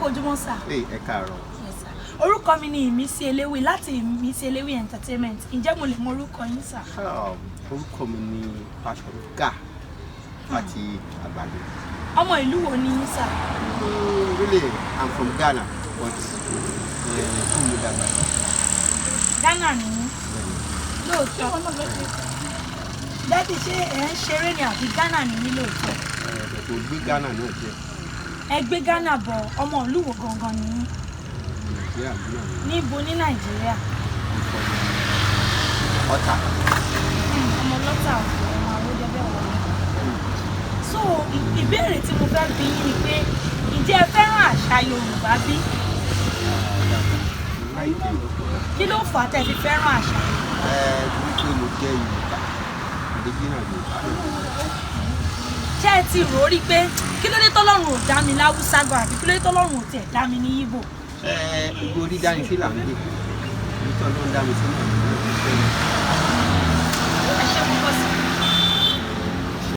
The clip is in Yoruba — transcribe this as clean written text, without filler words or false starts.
Kú ojúmọ́, sir. Hey, ẹ káàárọ̀. Yes, sir. Orúkọ mi ni Ìmísí Eléwì láti Ìmísí Eléwì Entertainment. Ǹjẹ́ mo lè mọ orúkọ yín, sir? Orúkọ mi ni Pastor Ga láti Àgbàdo. Ọmọ ìlú wo ni yín, sir? Really, I'm from Ghana, but fún mi dàgbà. Ghana ni yín lóòótọ́? Daddy, ṣé ẹ̀ ń ṣeré ni àbí Ghana ni yín lóòótọ́? Kò gbé Ghana náà jẹ́. Ẹ gbé Ghana bọ̀, ọmọ ìlú wo gangan ni yín? Nàìjíríà náà ni. Níbo ní Nàìjíríà? I'm from Ọ̀tà. Ọmọ lọ́tà, ọmọ àwòdẹ́bẹ̀ wọlé. So ìbéèrè tí mo fẹ́ bi yín ni pé, ǹjẹ́ ẹ fẹ́ràn àṣà Yorùbá bí? Láìpẹ́. Kí ló fà á tẹ́ fi fẹ́ràn àṣà? Ẹ torí pé mo jẹ́ Yorùbá, original Yorùbá náà. Ṣé ẹ ti rò ó rí pé kí ló dé tọ́lọ́run ò dá mi láwùsá gan, àbí kí ló dé tọ́lọ́run ò tiẹ̀ dá mi ní Ìgbò? Ẹ igbó orí dání sí là ń gbé. Ibi tí Ọlọ́run dá mi sí náà ni mo ti fẹ́.